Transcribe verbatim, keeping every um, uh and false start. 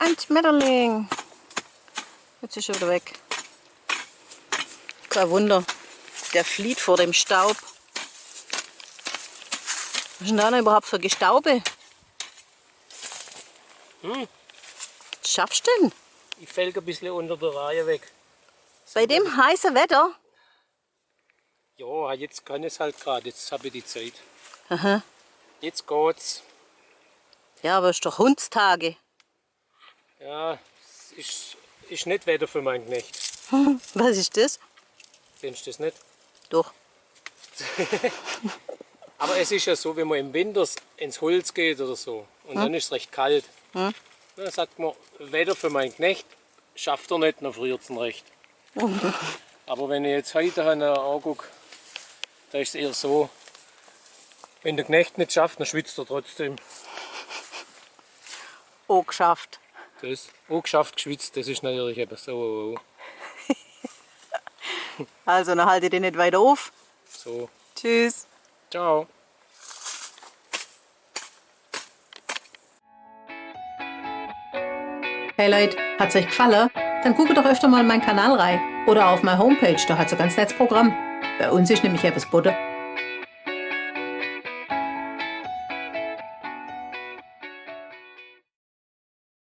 Ein Schmetterling. Jetzt ist er wieder weg. Kein Wunder. Der flieht vor dem Staub. Was ist denn da noch überhaupt für Gestaube? Hm. Was schaffst du denn? Ich fällt ein bisschen unter der Reihe weg. Bei dem heißen Wetter? Ja, jetzt kann ich's halt grad. Jetzt hab ich die Zeit. Aha. Jetzt geht's. Ja, aber ist doch Hundstage. Ja, es ist, ist nicht Wetter für meinen Knecht. Was ist das? Kennst du das nicht? Doch. Aber es ist ja so, wenn man im Winter ins Holz geht oder so, und dann ist es recht kalt. Hm. Dann sagt man, Wetter für meinen Knecht, schafft er nicht, dann friert es ihn recht. Aber wenn ich jetzt heute angucke, da ist es eher so, wenn der Knecht nicht schafft, dann schwitzt er trotzdem. Auch geschafft. Das, auch geschafft, geschwitzt, das ist natürlich eben so. Also, dann halte ich dich nicht weiter auf. So. Tschüss. Ciao. Hey Leute, hat's euch gefallen? Dann guckt doch öfter mal in meinen Kanal rein oder auf meine Homepage, da hat's ein ganz nettes Programm. Bei uns ist nämlich etwas geboten.